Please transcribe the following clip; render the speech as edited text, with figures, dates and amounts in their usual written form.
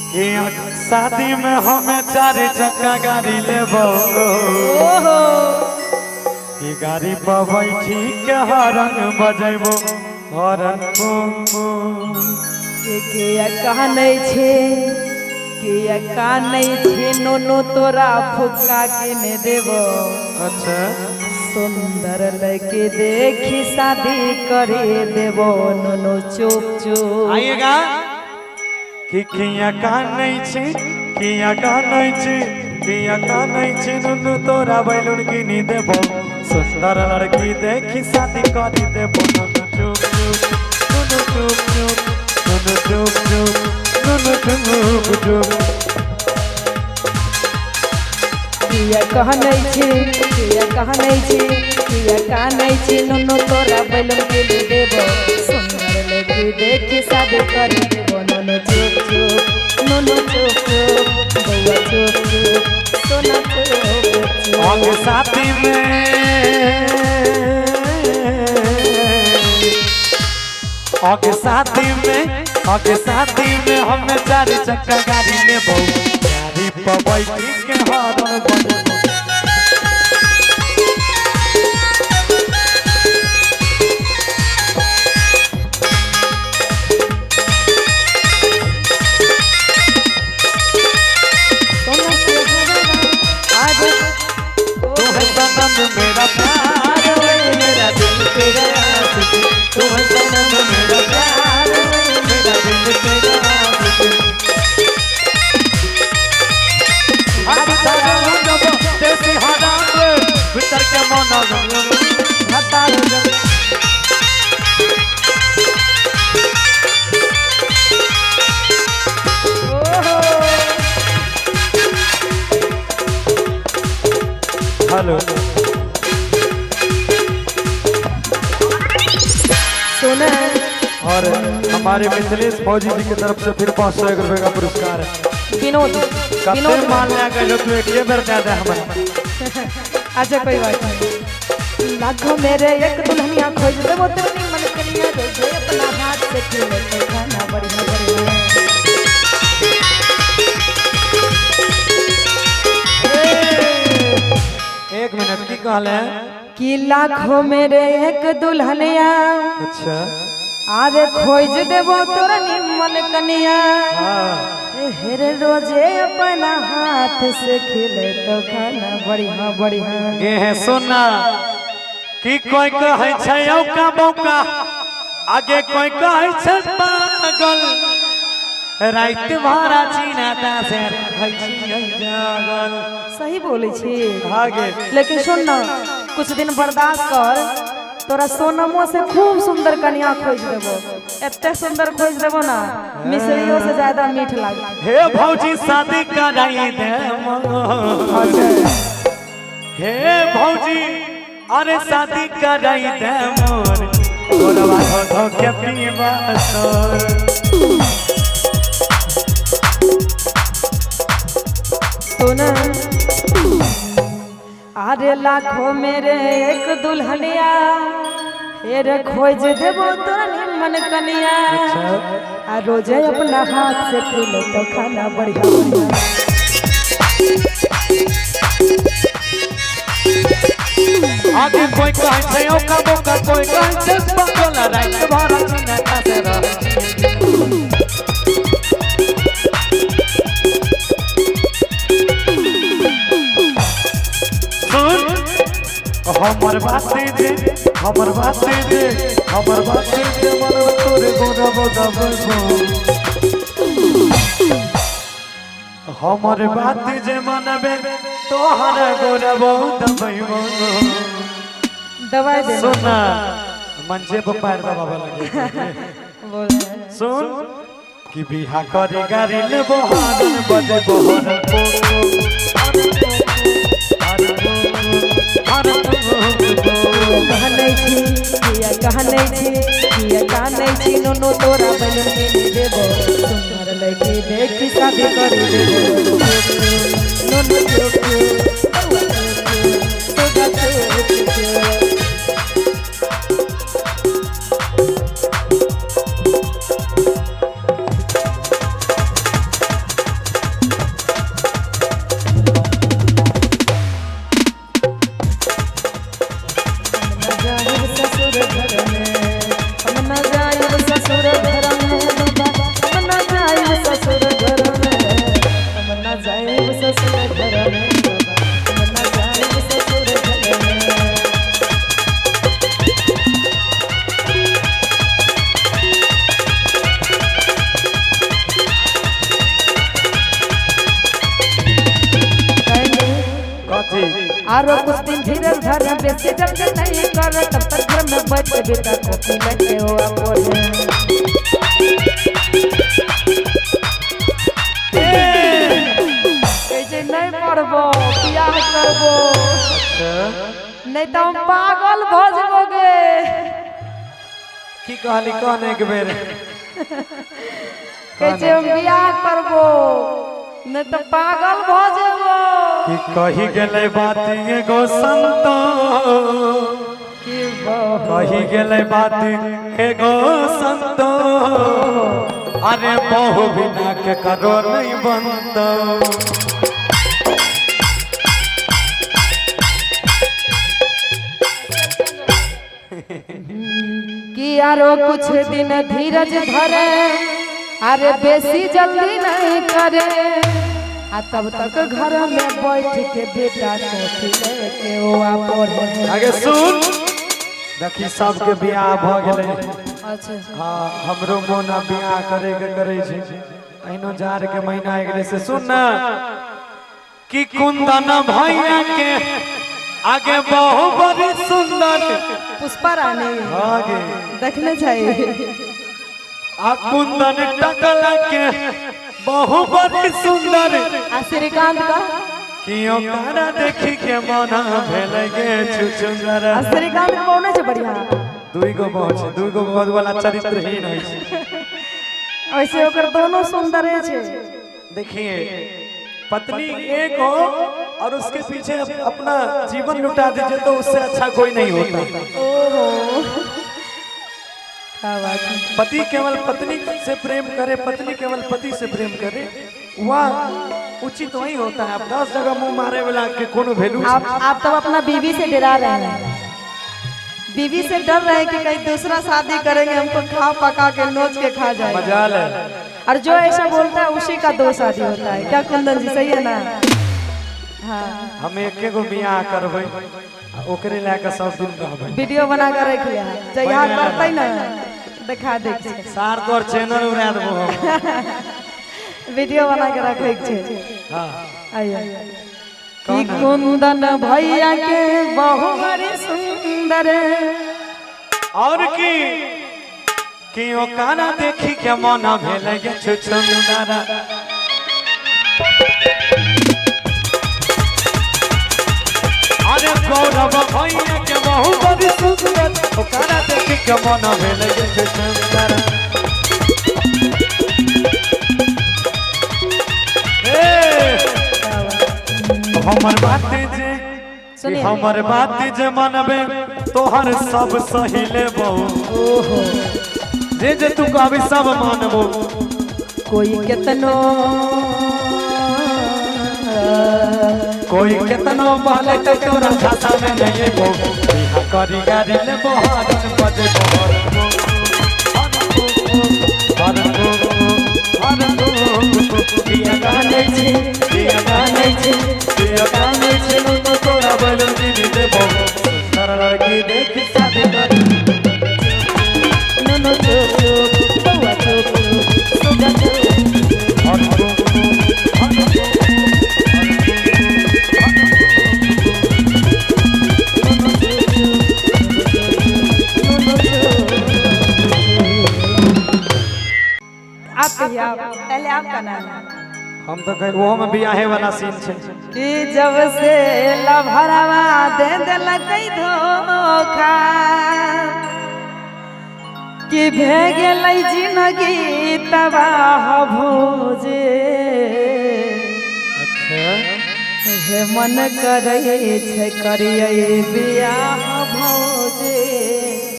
कि शादी में हमें चार चक्का गाड़ी लेबो। ओहो। ई गाड़ी पर बैठी के हरन बजेबो, हरन पू पू। के किया कानै छे, किया कानै छे नुनू तोरा फुक्का किने देबो। अच्छा। सुंदर लड़की देखी शादी करे देबो नुनू चुप चुप। आइएगा कि किया कानै छी, किया कानै छी, किया कानै छी नुनू तोरा बैलून किनी देबो। सुंदर लड़की देखी शादी करी देबो नुनू चुप चुप, नुनू चुप चुप, नुनू चुप चुप, नुनू चुप चुप। किया कहनै छी, किया कहनै छी, किया कानै छी नुनू तोरा बैलून किने देबो। सुंदर लड़की देखी शादी करे देबो नुनू चुप चुप, नुनू चुप चुप, बौआ चुप चुप, सोना चुप चुप। आगे साथी में, आगे साथी में, आगे साथी में हमें चार चक्का गाड़ी लेबो। गाड़ी पर बैठी के हरन बजेबो। सोना के हरवा आज तू है सनम मेरा प्यार, मेरा दिल तेरा आशिक। तू है सनम मेरा प्यार, मेरा दिल तेरा आशिक। हाथ धरो जब देसी हराम रे, भीतर के मन हतार जब। ओहो। हेलो। सोना। और हमारे मिथिलेश फौजी जी की तरफ से फिर 501 रुपए का पुरस्कार है। विनोद कते विनोद मान लिया गए तू एक बेर दे दे हमरा। अच्छा कोई बात नहीं। लाखों मेरे एक दुल्हनिया खोज देबो तेरे निमन कनिया, रोजे अपना हाथ से खिले तो खाना बढ़िया बढ़िया। एक मिनट की कहले? कि लाखों मेरे एक दुल्हनिया, अच्छा, आरे खोज देबो तोरा निमन कनिया। हाँ। हेरे रोजे अपना हाथ से खिले तो खाना बढ़िया बढ़िया। गे है सोना कि कोई कहै छै औका बौका, आगे कोई कहै छै पागल। राति भरा चीना तासे रहै छियै जागल। सही बोले छी। आगे। लेकिन सुन ना, कुछ दिन बर्दाश्त कर, तोरा सोनमो से खूब सुंदर कन्या खोज देबो। एते सुंदर खोज देबो ना, मिश्रियों से ज्यादा मीठ लागे। हे भौजी शादी कराई दे। अच्छा। हे भौजी अरे शादी कराई दे मोर, गोरवा धो धो के पीवा सोर। सुन, अरे लाखों मेरे एक दुल्हनिया, हेर खोज देबो तोरा निमन कनिया। आ रोजे अपना हाथ से खिले तो खाना बढ़िया बढ़िया। आगे कोई कहै छै औका बौका, कोई कहै छै पागल। राति भरा चीना तासे रहै छियै। सुन हमर बात दे, हमर बात दे, हमर बात दे मनवा तोरे गोरब दबो। हमर बात जे मनबे तोहर गोरब दबो। दवाई दे। सुना मंचे पर पैर दबावे लगे। बोल। सुन कि बिहा करे गाड़ी लेबो, हरन बजेबो, हरन पो पो, हरन पो पो, हरन पो पो। कहनै छी, किया कहनै छी, किया कानै छी नुनू तोरा बैलून किने देबो। सुंदर लड़की देखी शादी करी देबो नुनू चुप चुप, बौआ चुप चुप, सोना चुप चुप। आरो कुछ दिन धीरज धर बेसी जल्दी नहीं कर, तब तक घर में बैठ के बेटा कॉपी लेके ओ पढ़े। कहै नहीं पढ़बो बियाह करबो, नहीं तो हम पागल भ जेबो गे। की कहली कहने एक बेर? कहै हम बियाह करबो नहीं तो पागल भ जेबो। की कही गेलै बात एगो संतो, कही गेलै बात एगो संतो, अरे बहु बिना के करो नहीं बनतो। कि आरो कुछ दिन धीरज धरे, अरे बेसी जल्दी नहीं करे, आ तब तक घर में बैठ के बेटा कॉपी लेके ओ पढ़े। आगे सुन देखी सबके बियाह भ गेलै। अच्छा हाँ हमरो मोन बियाह करे के करे छै, अहिनो जाड़ के महीना आ गेलै से सुन ना कि कुंदन भैया के आगे बहु बड़ी सुंदर पुष्पा रानी आगे देखने चाहिए। आ कुंदन टकला के बहु बड़ी सुंदर, आ श्रीकांत का कियो काना देखी के मन भेल गे छुछुंदर। आ श्रीकांत कौन छै बढ़िया? दुई गो बहु छै, दुई गो बहुत वाला चरित्रहीन होइ छै। ऐसे ओकर दोनों सुंदर छै। देखिए पत्नी एक हो और उसके पीछे अपना जीवन लुटा दीजिए तो उससे अच्छा कोई नहीं होता। ओहो क्या बात है। पति केवल पत्नी से प्रेम करे, पत्नी केवल पति से प्रेम करे, वह उचित वही होता है। आप 10 जगह मुंह मारे वाला के कोनो वैल्यू। आप तो अपना बीवी से डरा रहे हैं, बीवी से डर रहे हैं कि कहीं दूसरा शादी करेंगे हमको खा पका के नोच के खा जाए। मजाल है। और जो ऐसा बोलता है उसी का दो शादी होता है। क्या कुंदन जी सही है ना? हाँ हम एक गो बियाह करबै ओकरे लए के सब दिन रहबै। वीडियो बना कर रख लिया, जहिया करतै ना दिखा दे छै। सार तोर चैनल उड़ा देबो हम। वीडियो बना के रखे छै। हां आइए कि कुंदन भैया के बहु बड़ी सुंदर, और की कियो काना देखी के मन भेल गे छुछुंदर। अरे गौरव भैया के बहु बड़ी सुंदर, ओ काना देखी के मन भेल गे छुछुंदर। हमर बात जे हमर बात जे मनबे तोहर सब सही लेबो। ओहो जे जे तू कहबी सब मानबो। कोई केतनो कोई केतनो बहले त तोरा झांसा में नहीं एबो। बिहा करी गारी लेबो हरन बजबो हरन हरन। बिया गानै छी बिया गानै छी बिया गानै छी नुनु तोरा बैलून किनी देबो। सुंदर लड़की देखी शादी करी नुनु चुप चुप बउआ चुप चुप सुगा चुप। आप कहिए, आप पहले आपका नाम। हम तो कह वो में बियाहे वाला सीन छे कि जब से लभरवा दे देलकै धोखा, कि भे गेलै जिंदगी तबाह भोजे। अच्छा हे मन करै छै करियै बियाह।